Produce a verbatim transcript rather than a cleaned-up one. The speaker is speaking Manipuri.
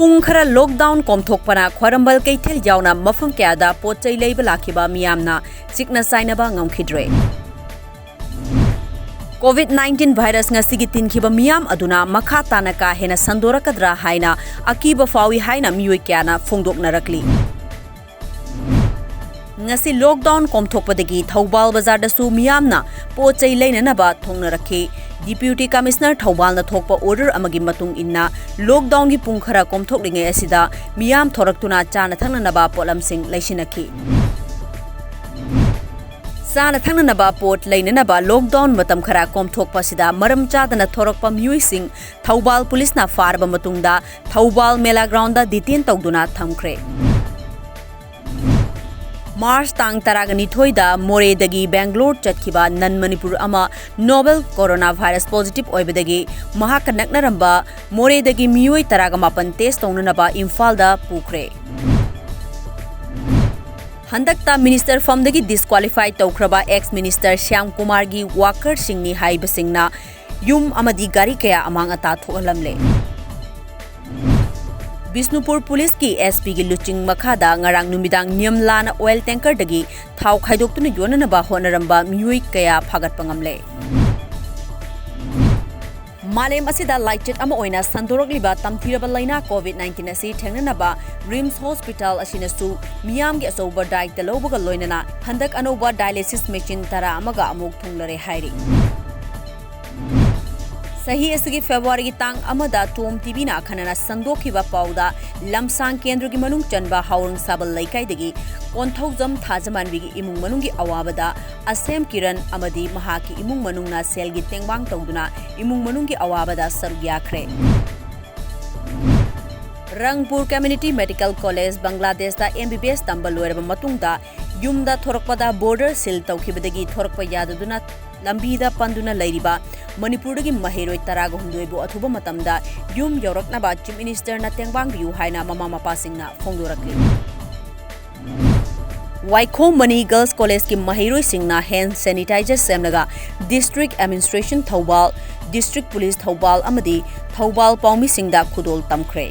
ꯄꯨꯡ ꯈꯔ lockdown ꯀꯣꯝꯊꯣꯛꯄꯅ ꯈ꯭ꯋꯥꯏꯔꯝꯕꯟ ꯀꯩꯊꯦꯜ ꯌꯥꯎꯅ ꯃꯐꯝ ꯀꯌꯥꯗ ꯄꯣꯠ ꯆꯩ ꯂꯩꯕ ꯂꯥꯛꯈꯤꯕ ꯃꯤꯌꯥꯝꯅ ꯆꯤꯛꯅ ꯆꯥꯏꯅꯕ ꯉꯝꯈꯤꯗ꯭ꯔꯦ꯫ COVID nineteen virus ꯉꯁꯤꯒꯤ ꯇꯤꯟꯈꯤꯕ ꯃꯤꯌꯥꯝ ꯑꯗꯨꯅ ꯃꯈꯥ ꯇꯥꯅ ꯀꯥ ꯍꯦꯟꯅ ꯁꯟꯗꯣꯔꯛꯀꯗ꯭ꯔꯥ ꯍꯥꯏꯅ ꯑꯀꯤꯕ ꯐꯥꯎꯏ ꯍꯥꯏꯅ ꯃꯤꯑꯣꯏ ꯀꯌꯥꯅ ꯐꯣꯡꯗꯣꯛꯅꯔꯛꯂꯤ꯫ ꯉꯁꯤ lockdown ꯀꯣꯝꯊꯣꯛꯄꯗꯒꯤ ꯊꯧꯕꯥꯜ ꯕꯖꯥꯔꯗꯁꯨ ꯃꯤꯌꯥꯝꯅ ꯄꯣꯠ ꯆꯩ ꯂꯩꯅꯅꯕ ꯊꯣꯛꯅꯔꯛꯈꯤ꯫ Deputy Commissioner ꯊꯧꯕꯥꯜꯅ ꯊꯣꯛꯄ order ꯑꯃꯒꯤ ꯃꯇꯨꯡ ꯏꯟꯅ lockdownꯒꯤ ꯄꯨꯡ ꯈꯔ ꯀꯣꯝꯊꯣꯛꯂꯤꯉꯩ ꯑꯁꯤꯗ ꯃꯤꯌꯥꯝ ꯊꯣꯔꯛꯇꯨꯅ ꯆꯥꯅ ꯊꯛꯅꯅꯕ ꯄꯣꯠꯂꯝꯁꯤꯡ ꯂꯩꯁꯤꯟꯅꯈꯤ꯫ ꯆꯥꯅ ꯊꯛꯅꯅꯕ ꯄꯣꯠ ꯂꯩꯅꯅꯕ lockdown ꯃꯇꯝ ꯈꯔ ꯀꯣꯝꯊꯣꯛꯄ ꯑꯁꯤꯗ ꯃꯔꯝ ꯆꯥꯗꯅ ꯊꯣꯔꯛꯄ ꯃꯤꯑꯣꯏꯁꯤꯡ ꯊꯧꯕꯥꯜ ꯄꯨꯂꯤꯁꯅ ꯐꯥꯔꯕ ꯃꯇꯨꯡꯗ ꯊꯧꯕꯥꯜ ꯃꯦꯂꯥ groundꯗ detain ꯇꯧꯗꯨꯅ ꯊꯝꯈ꯭ꯔꯦ꯫ March ꯇꯥꯡ ꯇꯔꯥꯒ ꯅꯤꯊꯣꯏꯗ ꯃꯣꯔꯦꯗꯒꯤ ꯕꯦꯡꯒ꯭ꯂꯣꯔ ꯆꯠꯈꯤꯕ non Manipur ꯑꯃ novel coronavirus positive ꯑꯣꯏꯕꯗꯒꯤ ꯃꯍꯥꯛꯀ ꯅꯛꯅꯔꯝꯕ ꯃꯣꯔꯦꯗꯒꯤ ꯃꯤꯑꯣꯏ ꯇꯔꯥꯒ ꯃꯥꯄꯟ test ꯇꯧꯅꯅꯕ ꯏꯝꯐꯥꯜꯗ ꯄꯨꯈ꯭ꯔꯦ꯫ ꯍꯟꯗꯛꯇ minister ꯐꯝꯗꯒꯤ disqualify ꯇꯧꯈ꯭ꯔꯕ ex minister ꯁ꯭ꯌꯥꯝ ꯀꯨꯃꯥꯔꯒꯤ workerꯁꯤꯡꯅꯤ ꯍꯥꯏꯕꯁꯤꯡꯅ ꯌꯨꯝ ꯑꯃꯗꯤ ꯒꯥꯔꯤ ꯀꯌꯥ ꯑꯃꯥꯡ ꯑꯇꯥ ꯊꯣꯛꯍꯜꯂꯝꯂꯦ꯫ ꯕꯤꯁꯅꯨꯄꯨꯔ ꯄꯨꯂꯤꯁꯀꯤ SPꯒꯤ ꯂꯨꯆꯤꯡ ꯃꯈꯥꯗ ꯉꯔꯥꯡ ꯅꯨꯃꯤꯗꯥꯡ ꯅꯤꯌꯝ ꯂꯥꯟꯅ oil tankerꯗꯒꯤ ꯊꯥꯎ ꯈꯥꯏꯗꯣꯛꯇꯨꯅ ꯌꯣꯟꯅꯅꯕ ꯍꯣꯠꯅꯔꯝꯕ ꯃꯤꯑꯣꯏ ꯀꯌꯥ ꯐꯥꯒꯠꯄ ꯉꯝꯂꯦ꯫ ꯃꯥꯂꯦꯝ ꯑꯁꯤꯗ ꯂꯥꯏꯆꯠ ꯑꯃ ꯑꯣꯏꯅ ꯁꯟꯗꯣꯔꯛꯂꯤꯕ ꯇꯝꯊꯤꯔꯕ ꯂꯥꯏꯅꯥ COVID nineteen ꯑꯁꯤ ꯊꯦꯡꯅꯅꯕ RIMS hospital ꯑꯁꯤꯅꯁꯨ ꯃꯤꯌꯥꯝꯒꯤ ꯑꯆꯧꯕ ꯗꯥꯏꯇ ꯂꯧꯕꯒ ꯂꯣꯏꯅꯅ ꯍꯟꯗꯛ ꯑꯅꯧꯕ dialysis machine ꯇꯔꯥ ꯑꯃꯒ ꯑꯃꯨꯛ ꯊꯨꯡꯂꯔꯦ ꯍꯥꯏꯔꯤ꯫ ꯆꯍꯤ ꯑꯁꯤꯒꯤ Februaryꯒꯤ ꯇꯥꯡ ꯑꯃꯗ TOM TVꯅ ꯑꯈꯟꯅꯅ ꯁꯟꯗꯣꯛꯈꯤꯕ ꯄꯥꯎꯗ ꯂꯝꯁꯥꯡ ꯀꯦꯟꯗ꯭ꯔꯒꯤ ꯃꯅꯨꯡ ꯆꯟꯕ ꯍꯥꯎꯔꯪ ꯁꯥꯕꯜ ꯂꯩꯀꯥꯏꯗꯒꯤ ꯀꯣꯟꯊꯧꯖꯝ ꯊꯥꯖꯃꯥꯟꯕꯤꯒꯤ ꯏꯃꯨꯡ ꯃꯅꯨꯡꯒꯤ ꯑꯋꯥꯕꯗ ꯑꯁꯦꯝ ꯀꯤꯔꯟ ꯑꯃꯗꯤ ꯃꯍꯥꯛꯀꯤ ꯏꯃꯨꯡ ꯃꯅꯨꯡꯅ ꯁꯦꯜꯒꯤ ꯇꯦꯡꯕꯥꯡ ꯇꯧꯗꯨꯅ ꯏꯃꯨꯡ ꯃꯅꯨꯡꯒꯤ ꯑꯋꯥꯕꯗ ꯁꯔꯨꯛ ꯌꯥꯈ꯭ꯔꯦ꯫ ꯔꯪꯄꯨꯔ Community Medical College, ꯕꯪꯒ꯭ꯂꯥꯗꯦꯁꯇ MBBS ꯇꯝꯕ ꯂꯣꯏꯔꯕ ꯃꯇꯨꯡꯗ ꯌꯨꯝꯗ ꯊꯣꯔꯛꯄꯗ border seal ꯇꯧꯈꯤꯕꯗꯒꯤ ꯊꯣꯔꯛꯄ ꯌꯥꯗꯗꯨꯅ ꯂꯝꯕꯤꯗ ꯄꯟꯗꯨꯅ ꯂꯩꯔꯤꯕ ꯃꯅꯤꯄꯨꯔꯗꯒꯤ ꯃꯍꯩꯔꯣꯏ ꯇꯔꯥꯒ ꯍꯨꯝꯗꯣꯏꯕꯨ ꯑꯊꯨꯕ ꯃꯇꯝꯗ ꯌꯨꯝ ꯌꯧꯔꯛꯅꯕ Chief Ministerꯅ ꯇꯦꯡꯕꯥꯡꯕꯤꯌꯨ ꯍꯥꯏꯅ ꯃꯃꯥ ꯃꯄꯥꯁꯤꯡꯅ ꯐꯣꯡꯗꯣꯔꯛꯂꯤ꯫ ꯋꯥꯏꯈꯣꯝ ꯃꯅꯤ Girls Collegeꯀꯤ ꯃꯍꯩꯔꯣꯏꯁꯤꯡꯅ hand sanitizer ꯁꯦꯝꯂꯒ District Administration Thoubal, District Police Thoubal ꯑꯃꯗꯤ ꯊꯧꯕꯥꯜ ꯄꯥꯎꯃꯤꯁꯤꯡꯗ ꯈꯨꯗꯣꯜ ꯇꯝꯈ꯭ꯔꯦ꯫